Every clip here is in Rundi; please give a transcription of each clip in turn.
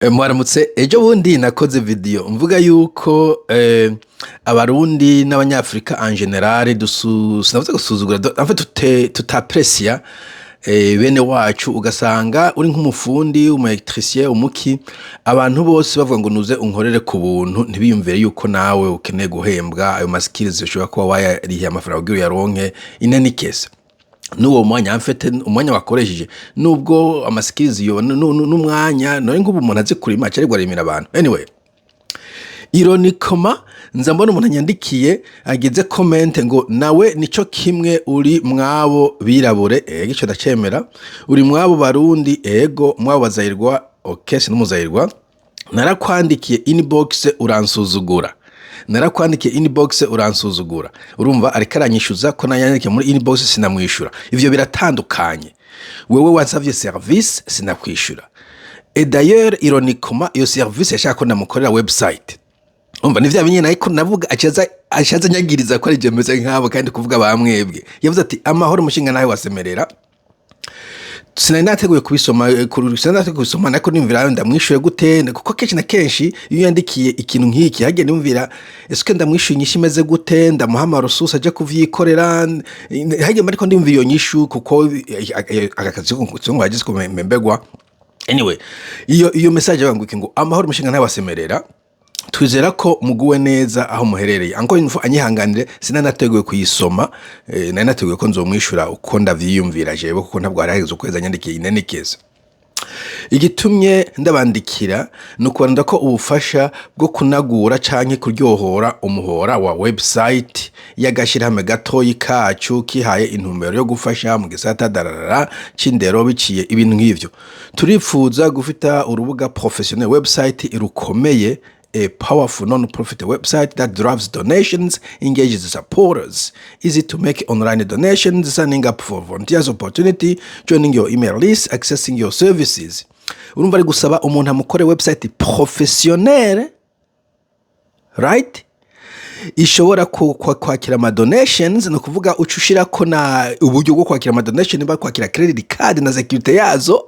Mwaramutse. Ejo bundi nakoze video mvuga yuko abarundi n'abanyafrika en général sinavuze gusuzugura, en fait tutapresia bene wacu. Ugasanga uri nk'umufundi, umu électricien, umuki, abantu bose bavuga ngo nuze unkorere ku buntu, ntibiyumvire yuko nawe ukeneye guhembwa. Ayo ma skills ushobora kuba wayarihiye amafaranga kugira uyaronke. Inene ikese n'uwo mwanya, en fait umwanya wakoresheje, nubwo ama skills yo n'umwanya. None nk'ubu umuntu azi kurima aca ariko arimira abantu. Anyway, ironiquement nza mbona umuntu anyandikiye, agize comment ngo nawe nico kimwe, uri mwabo birabure. Ego, ico ndacemera. Uri mwabo barundi, ego, mwabo bazayirwa. Okay, sinumuzayirwa. Narakwandikiye inbox uransuzugura, narakwandikiye inbox uransuzugura. Urumva ariko aranyishuza ko nayandikiye muri inbox sinamwishura. Ivyo biratandukanye. Wewe wansavye service, sinakwishura. Et d'ailleurs, ironiquement, iyo service yashaka ko namukorera website. Umva, ni vya binyene ariko navuga, acaza anyagiriza ko ari je meze nk'abo kandi kuvuga bamwebwe. Yavuze ati: "Amahoro mushinga nawe wasemerera." Sinari nateguye kubisoma, sinari nateguye kubisoma, ariko nimvira ndamwishuye gute, kuko kenshi na kenshi iyo yandikiye ikintu nk'iki hagiye nimvira: ese ndamwishuye inyishu imeze gute? Ndamuha amarususu aje kuvyikorera? Hagiye ariko ndimvira iyo nyishu, kuko aka kazi ko yagize kumembegwa. Anyway, iyo message bavuga ngo iki? "Amahoro mushinga nawe wasemerera, twizera ko muguwe neza aho muherereye." Anko info, anyihanganire, sinanateguye kuyisoma. Nari nateguye ko nzomwishura uko ndavyiyumvira jewe, kuko ntabwo hari haheze ukwezi anyandikiye. Inenekeza igitumye ndabandikira ni ukubarunda ko ubufasha bwo kunagura canke kuryohora umuhora wa website y'agashirahamwe gatoyi kacu kihaye intumbero yo gufasha mu gisata dararara c'indero biciye ibintu nk'ivyo. Turipfuza gufita urubuga professionnel, website rukomeye, a powerful non-profit website that drives donations, engages supporters, easy to make online donations, signing up for volunteers opportunity, joining your email list, accessing your services. Urumva ari gusaba umuntu amukore website professionnel, right, ishobora kwakira ama donations. Ni ukuvuga uca ushirako na uburyo bwo kwakira ama donation, niba kwakira credit card na security yazo,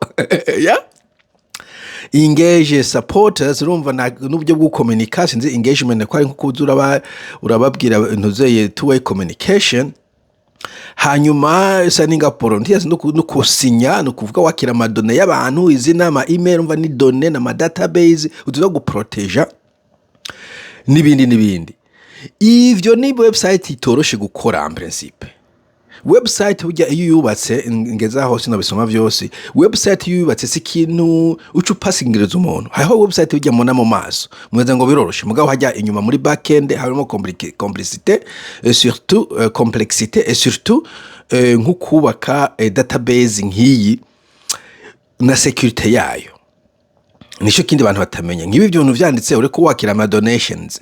yeah? Engage supporters, urumva n'uburyo bwo communication, nzi engagement ko ari nko kuza urababwira ntuzeye, two way communication. Hanyuma signing up volunteers, no kusinya, ni ukuvuga wakira ama données y'abantu, izina, ama email, umva ni données n'ama database utuza guproteja n'ibindi n'ibindi. Ivyo ni website itoroshe gukora. En principe, website burya iyo yubatse, ngeze aho sinabisoma vyose. Website iyo yubatse si ikintu uca upasingiriza umuntu. Hariho website burya mubona mu maso mweza ngo biroroshe, mugabo hajya inyuma muri backend harimo complicité et surtout complexité, et surtout nko kubaka database nk'iyi na sécurité yayo. Nico kindi abantu batamenya. Nk'ibi bintu vyanditse, uriko wakira ama donations,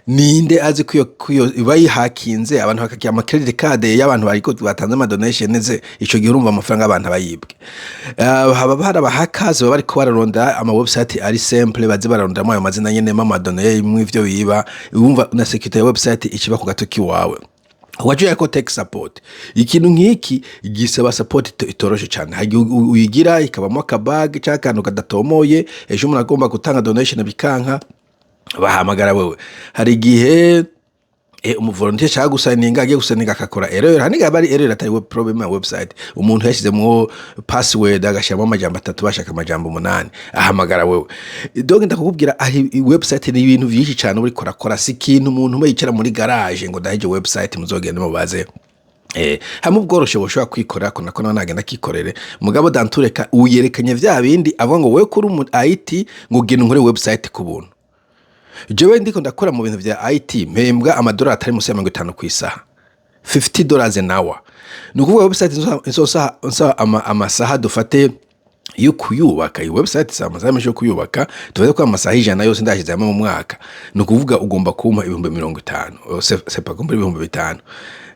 ninde azi ko iyo iba yihakinze, abantu bakakira ama credit card y'abantu bariko batanze ama donations? Ico gihe urumva amafaranga y'abantu abayibwe. Haba hari aba hackers baba bariko bararonda ama website ari simple, baze bararondamo ayo mazina nyene, ama données mw'ivyo biba. Urumva na sécurité ya website ikiba ku gatoki wawe. Waje ko tech support, ikintu nk'iki gisaba support itoroshe cyane. Hari igihe uyigira ikabamo aka bug cyangwa akantu kadatomoye, ejo umuntu agomba gutanga donation bikanka, bahamagara wewe. Hari igihe umu volontaire ashaka gusaninga, agiye gusaninga akakora error. Hani aba ari error atari web problem ya website, umuntu yashyizemo password agashyiramo amajambo atatu, bashaka amajambo umunani, ahamagara wewe. Donc ndakubwira ahi website ni ibintu byinshi cyane uriko urakora, si ikintu umuntu umwe yicara muri garage ngo ndaheje website, muzogende mubaze. Hamwe ubworoshe bushobora kwikorera ko nako nawe nagenda akikorere. Mugabo dantureka uyerekanye vya bindi avuga ngo wewe kuri umu IT ngo genda unkore website ku buntu. Jewe ndiko ndakora mu bintu vya IT, mpembwa amadolari atari munsi ya 50 ku isaha, $50 an hour. Ni ukuvuga website nzosaha amasaha dufate yo kuyubaka iyi website, si amasaha menshi yo kuyubaka, tuvuze ko amasaha 100 yose ndashyize hamwe mu mwaka, ni ukuvuga ugomba kumpa 50,000. C'est pas kumpa 5000.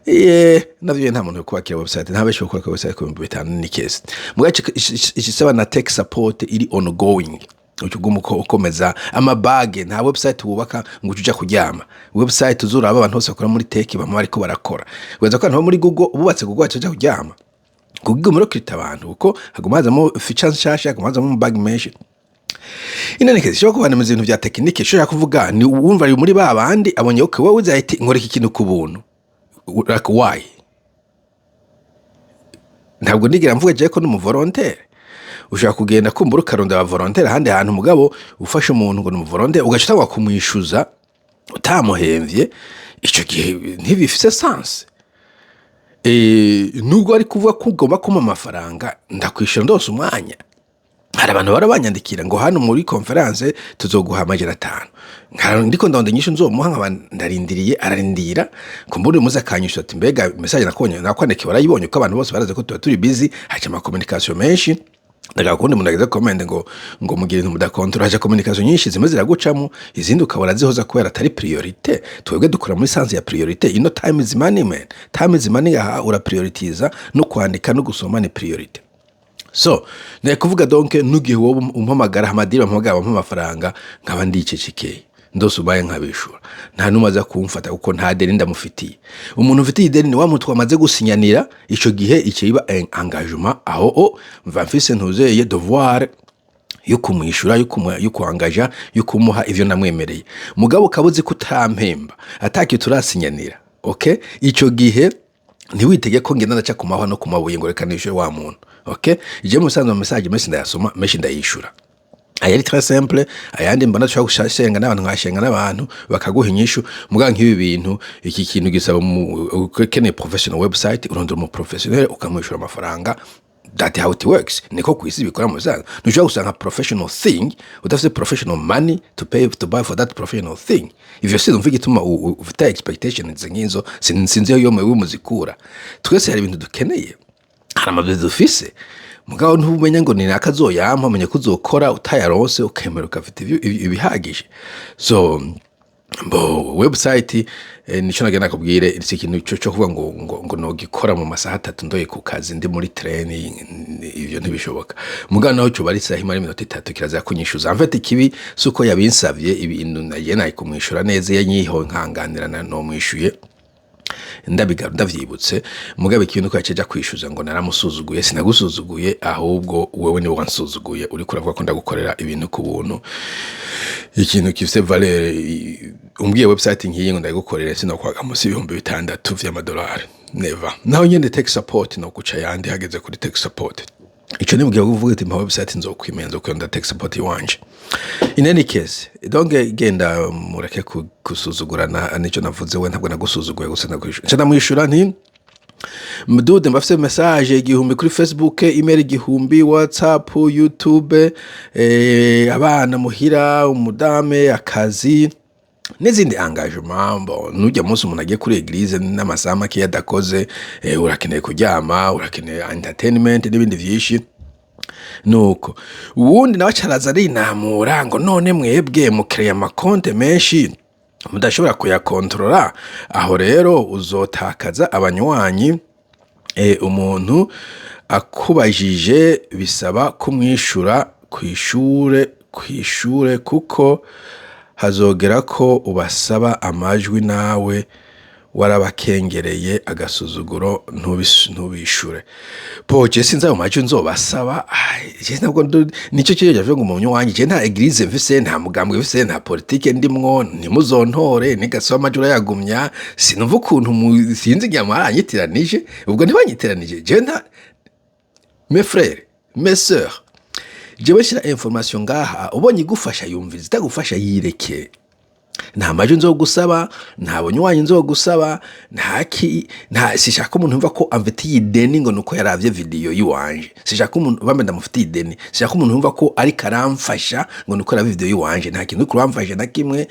Ye navyo nta muntu yo kubakira website, nta benshi bakubaka website ku 5000, ni kese. Mugabo icisaba na tech support iri ongoing, uca uguma ukomeza ama bugs. Nta website wubaka ngo uce uja kuryama. Website uzuraba abantu bose bakora muri tech bama bariko barakora. Weza ko abantu bo muri Google bubatse Google baca baja kuryama? Google muri kirita abantu, kuko haguma hazamo features nshasha, haguma hazamo ama bugs menshi. Inanike zishobora kubana mu bintu vya technique. Ishobora kuvuga ni wumva ari muri ba bandi abonye, okay, wowe uzahita nkora iki kintu ku buntu, like why? Ntabwo nigera mvuga je ko ni volontaire. Ushobora kugenda kumbura ukarondera volontaire ahandi hantu, mugabo ufashe umuntu ngo ni volontaire, ugaca utangwa kumwishuza utamuhemvye, ico gihe ntibifise sens. Nubwo ari kuvuga ko ugomba kumpa amafaranga, ndakwishura ndose umwanya. Hari abantu bara banyandikira ngo hano muri conférence tuzoguha 500. Ndiko ndonda inyishu nzomuha, nkaba ndarindiriye, ararindira kumbura uyu munsi akanyishura ati: "Mbega message nakubonye nakwandikiye warayibonye?" Ko abantu bose barazi ko tuba turi busy, haca ama communication menshi. Ndashaka kundi umuntu ageze comment ngo mugira ibintu mudakontorora, haca communication nyinshi, zimwe ziragucamo, izindi ukabona zihoza kubera atari priorité. Twebwe dukora muri sens ya priorité. Ino time is money, man, time is money. Aha uraprioritiza, no kwandika no gusoma ni priorité. So ni kuvuga donc nugihe wowe umpamagara amadiri bampamagara bampa amafaranga, nkaba ndicecekeye, ndose ubaye nkabishura, nta numwe aza kumfata kuko nta deni ndamufitiye. Umuntu ufitiye ideni ni wa muntu twamaze gusinyanira. Ico gihe ico iba engagement, aho o mva mfise ntuzeye devoir yo kumwishura, yo kuangaja, yo kumuha ivyo namwemereye. Mugabo ukaba uzi ko utampemba, ataki turasinyanira, okay, ico gihe ntiwitege ko ngenda ndaca ku mahwa no ku mabuye ngo reka nishyure wa muntu, okay. Je mu bisanzwe message menshi ndayasoma, menshi ndayishura aya ari très simple, ayandi mbona dushobora gushenga n'abantu, nkashenga n'abantu bakaguha inyishu. Mugabo nk'ibi bintu, iki kintu gisaba ukeneye professional website, urondera umu professionnel ukamwishyura amafaranga. That how it works, niko ku isi bikora. Mu bisanzwe ntushobora gusanga professional thing udafite professional money to pay, to buy for that professional thing. Ivyo sinumva igituma ufite expectations nk'izo. Sinzi iyo mwe muzikura. Twese hari ibintu dukeneye, hari amabizi dufise, mugabo ntumenya ngo ni naka azoyampa. Umenya ko uzokora utayaronse, ukemera ukafite ibihagije. So mbo website, nico nagenda nakubwire, si ikintu cyo kuvuga ngo nogikora mu masaha 3 ndoye ku kazi, ndi muri train, ivyo ntibishoboka. Mugabo naho cyo bari isaha imwe n'iminota 3 kiraza kunyishuza. En fait, ikibi si uko yabinsavye ibintu, nagiye nayi kumwishura neza iyo nyiho nkanganira na no mwishuye ndabigaru ndavyibutse. Mugabe ikintu ko yaceja kwishuza ngo naramusuzuguye, sinagusuzuguye, ahubwo wewe niwe wansuzuguye. Uriko uravuga ko ndagukorera ibintu ku buntu, ikintu gifise valeur. Umbwiye website nkiyi ngo ndayigukorere, sinokwaga musi 6000 vy'amadolari, never. Naho nyene tech support no guca yandi hageze kuri tech support, ico nimubwiye kuvuga ati: "Mpa website, nzokwimenya, nzokwenda tech support iwanje." In any case, donc genda mureke gusuzugurana. Nico navuze, we ntabwo nagusuzuguye, gusa ndakwishura, nca ndamwishura nti: "Mdude, mbafise message 1000 kuri Facebook, email 1000, WhatsApp, YouTube, abana muhira, umudame, akazi n'izindi engagement. Bon, nujya munsi umuntu agiye kuri église n'amasaha make adakoze, urakeneye kuryama, urakeneye entertainment n'ibindi vyinshi." Nuko uwundi nawe acaraza arinamura ngo: "None mwebwe mukereye amakonte menshi mudashobora kuyakontorora, aho rero uzotakaza abanywanyi. Umuntu akubajije bisaba kumwishura kwishure kuko hazogera ko ubasaba amajwi nawe warabakengereye agasuzuguro, ntubishure." Po je sinzi ayo majwi nzobasaba. Ai, je ntabwo nico kiyo javuga ngo umuntu wanje, je nta église mfise, nta mugambwe mfise, nta politike ndimwo, ntimuzontore nigasaba amajwi urayagumya. Sinumva ukuntu sinzi igihe mwaranyitiranije, ubwo ntibanyitiranije. Je nta, mes frères, mes sœurs, jewe shira information ngaha, ubonye igufasha yumviza, itagufasha yireke. Nta majwi nzogusaba, nta bunywanyi nzogusaba, nta ki, nta sishaka umuntu yumva ko amfitiye ideni ngo nuko yaravye video yiwanje. Sishaka umuntu bambe ndamufitiye ideni, sishaka umuntu yumva ko ariko aramfasha ngo nuko yaravye video yiwanje. Nta kintu uriko uramfasha na kimwe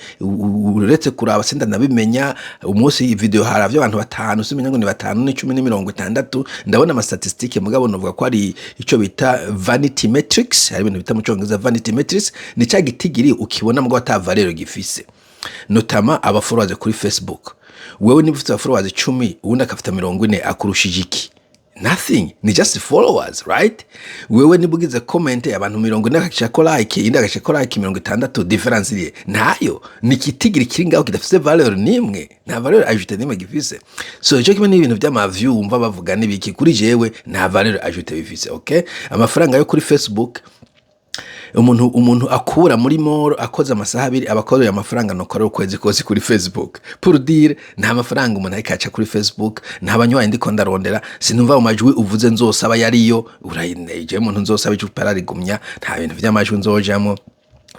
uretse kuraba. Sindanabimenya umunsi video haravye abantu batanu, simenya ngo ni batanu n'icumi n'imirongo itandatu. Ndabona ama statistique, mugabo novuga ko ari ico bita vanity metrics. Hari ibintu bita mu Congereza vanity metrics, ni ca gitigiri ukibona mugabo ata valeur gifise, notamment aba followers kuri Facebook. Wewe niba ufite aba followers 10, uwundi akafite 40, akurushije iki? Nothing, ni just followers, right? Wewe niba ugize comment, abantu 40 akashako like, indi agashako like 60, difference irihe? Ntayo. Ni ikitigiri kiri ngaho kidafise valeur nimwe, nta valeur ajoutée nimwe gifise. So ico kimwe n'ibintu vy'ama view wumva bavuga n'ibiki, kuri jewe nta valeur ajoutée bifise, okay? Amafaranga yo kuri Facebook Umuntu akura muri moro akoze amasaha 2 aba akoreye amafaranga nokorera ukwezi kose kuri Facebook. Pour dire, nta mafaranga umuntu ariko aca kuri Facebook, nta banywanyi ndiko ndarondera. Sinumva mu majwi uvuze nzosaba yariyo urayineje. Umuntu nzosaba icupa ararigumya, nta bintu vy'amajwi nzojamwo,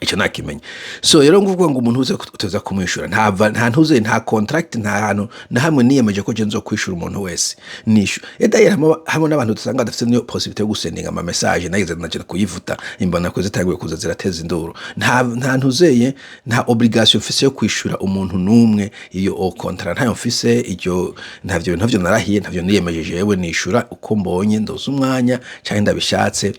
ico nakimenya. So rero nguvuga ngo umuntu uze tuza kumwishura, nta ntuze, nta contract, nta hantu na hamwe niyemeje ko je nzokwishura umuntu wese nishu. Et d'ailleurs hamwe n'abantu dusanga badafite niyo possibilité yo gusendinga ama message, nageze naje kuyivuta, imbona ko zitanguye kuza zirateza induru. Nta ntuzeye, nta obligation mfise yo kwishura umuntu numwe. Iyo au contraire ntayo mfise, iryo ntavyo narahiye, ntavyo niyemeje. Jewe nishura uko mbonye ndoza umwanya canke ndabishatse.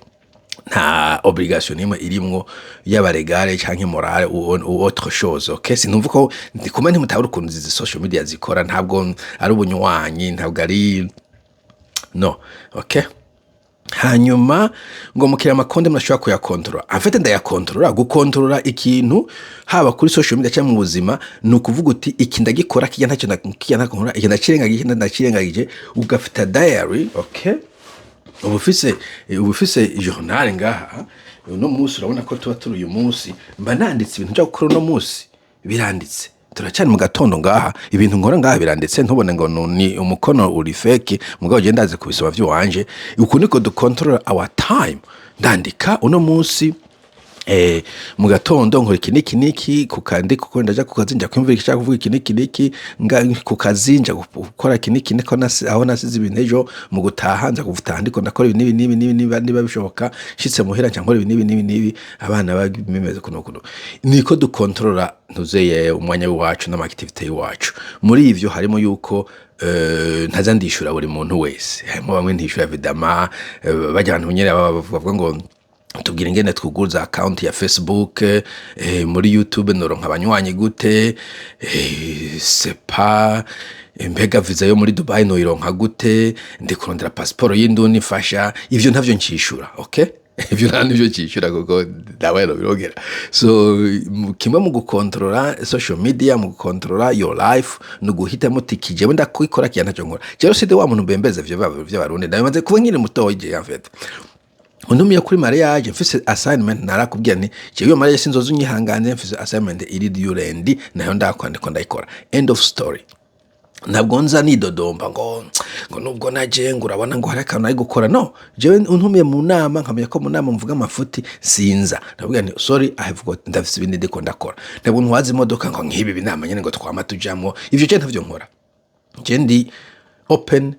Nta obligation nimwe irimwo, yaba légale canke morale ou autre chose, okay? Sinumva ko ndikumwe ntimutabura ukuntu izi social media zikora. Ntabwo ari ubunywanyi, ntabwo ari no, okay? Hanyuma ngo mukira amakonde murashobora kuyakontorora. En fait ndayakontorora. Gukontorora ikintu, haba kuri social media cyangwa mu buzima, ni ukuvuga uti: "Iki ndagikora, kijya ntacyo kijya ntakora, iki ndakirengagije, iki ndakirengagije." Ugafita diary, okay? Uba ufise journal ngaha. Uno munsi urabona ko tuba turi uyu munsi, mba nanditse ibintu byo gukora uno munsi, biranditse. Turacyari mu gatondo ngaha, ibintu nkora ngaha biranditse. Ntubone ngo ni umukono uri fake, mugabo ugenda ndazi kubisoma vy'iwanje. Uku niko dukontorora our time. Ndandika uno munsi mu gatondo nkora iki niki niki ku kandi, kuko ndaja ku kazi, nja kwimvira ishaka kuvuga iki niki niki nga ku kazi, nja gukora iki niki niko aho nasize ibintu ejo. Mu gutaha nza gutaha ndiko ndakora ibi n'ibi n'ibi n'ibi, niba bishoboka. Nshitse muhira nca nkora ibi n'ibi n'ibi n'ibi, abana bimeze kuno kuno. Niko dukontorora ntuzeye umwanya w'iwacu n'ama activité y'iwacu. Muri ivyo harimo yuko ntaza ndishura buri muntu wese. Harimo bamwe ntishura évidemment, bajya abantu nyene bavuga ngo tubwira ingene twuguruza account ya Facebook, muri YouTube noronka abanywanyi gute, sepa mbega visa yo muri Dubai noyironka gute, ndi kurondera passport y'indundi mfasha. Ivyo ntavyo ncishura, okay? Ivyo nta nivyo ncishura kuko ndabaye nobirongera. So kimwe mu gukontorora social media, mu gukontorora your life, ni uguhitamo uti: "Iki jewe ndakwikora, kiya ntacyo nkora." Jewe side wa muntu mbembeza ivyo vy'Abarundi, ndabimaze kuba nkiri mutoyi. Je en fait untumiye kuri mariage mfise assignment, narakubwira nti: "Jewe iyo mariage sinzoza, unyihangane, mfise assignment iri due nayo ndakwandika ndayikora." End of story. Ntabwo nza nidodomba ngo nubwo naje ngo urabona ngo hari akantu nari gukora. No jewe untumiye mu nama, nkamenya ko mu nama mvuga amafuti, sinza. Ndavuga nti: "Sorry, I have got, ndafise ibindi ndiko ndakora." Ntabwo ntwaza imodoka ngo nk'ibi binama nyene ngo twama tujamwo. Ivyo je ntavyo nkora. Je ndi open,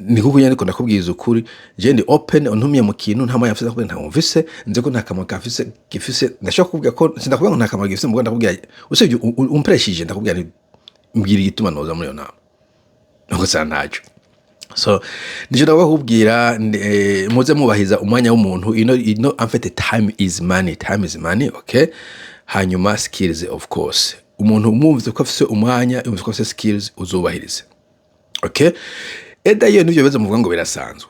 ni kuko nyandiko ndakubwiza ukuri. Je ndi open. Untumiye mu kintu nta mwanya mfise, ndakubwira nta mvise, nzi ko nta kamaro gafise gifise. Ndashobora kukubwira ko sindakubwira ngo nta kamaro gifise, mugabo ndakubwira usibye umpreshije, ndakubwira nti: "Mbwira igituma noza muri iyo nama." Nuko sa ntacyo. So nico ndagomba kukubwira, muze mubahiza umwanya w'umuntu. Ino en fait time is money, time is money, okay? Hanyuma skills, of course. Umuntu umwumvise ko afise umwanya, yumvise ko afise skills, uzubahirize, okay? Et d'ailleurs nivyo bibazo muvuga ngo birasanzwe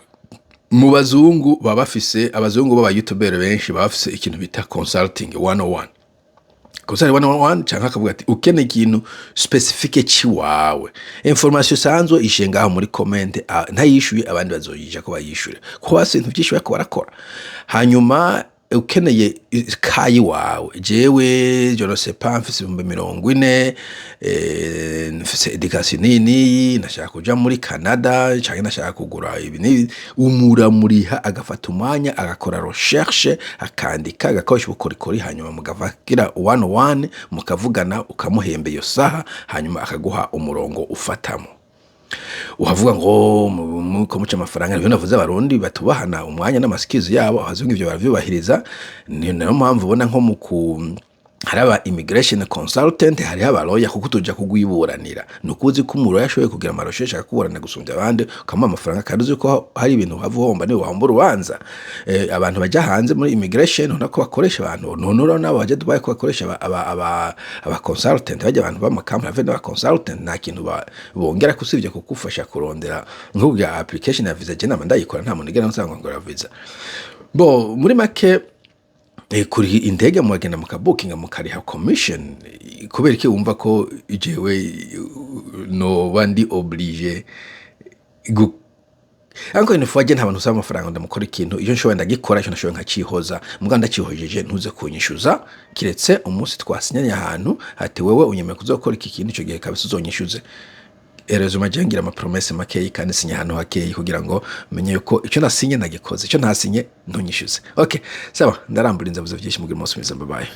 mu bazungu, baba bafise, abazungu b'aba youtubers benshi baba bafise ikintu bita consulting 101, consulting 101, canke akavuga ati ukeneye ikintu spécifique ciwawe, information isanzwe ishe ngaho muri comment, ntayishuye abandi bazoyija ko bayishure, kuko basi ibintu vyinshi bariko barakora. Hanyuma ukeneye kayi wawe, jewe je ne sais pas, mfise 40,000, mfise education nini, ndashaka kuja muri Canada canke ndashaka kugura ibi n'ibi, umuramuriha agafata umwanya agakora recherche, akandika, agakoresha ubukorikori, hanyuma mugagira one on one, mukavugana, ukamuhemba iyo saha, hanyuma akaguha umurongo ufatamo. Uhavuga ngo muko muca amafaranga. Nivyo navuze, Abarundi batubahana umwanya n'ama skills yabo. Abazungu ivyo baravyubahiriza. Ni nayo mpamvu ubona nko mu ku hari aba immigration consultant, hariho aba lawyer, kuko tuja kugwiburanira. Ni ukuzi ko umu lawyer ashoboye kugira ama recherche akakuburana gusumbya abandi, ukamuha amafaranga, kandi uzi ko hari ibintu uhava uhomba niwe wahomba urubanza. Abantu baja hanze muri immigration ubona ko bakoresha abantu. None urabona nabo baja Dubai ko bakoresha aba consultant, bajya abantu b'amakampani n'aba consultant, nta kintu bongera kusibye kugufasha kurondera nk'ubwa application ya visa. Je nama ndayikora, nta muntu igera nsanga ngo visa. Bo muri make, kuri indege muragenda mukabukinga, mukariha commission. Kubera iki wumva ko jewe noba ndi obligé Ariko une fois je nta bantu usaba amafaranga, ndamukora ikintu, iyo nshoboye ndagikora, icyo nashoboye nkacihoza, mbwa ndacihojeje ntuze kunyishuza, kiretse umunsi twasinyanye ahantu hati wewe unyemeye kuzokora iki kintu, ico gihe kabisa uzonyishuze. Heureusement je ngira ama promesses makeyi kandi sinya ahantu hakeyi kugira ngo menye yuko icyo nasinye nagikoze, icyo ntasinye ntunyishuze. Okay, sawa, ndarambura inzabuzo vyinshi, mugira umunsi mwiza, bye bye.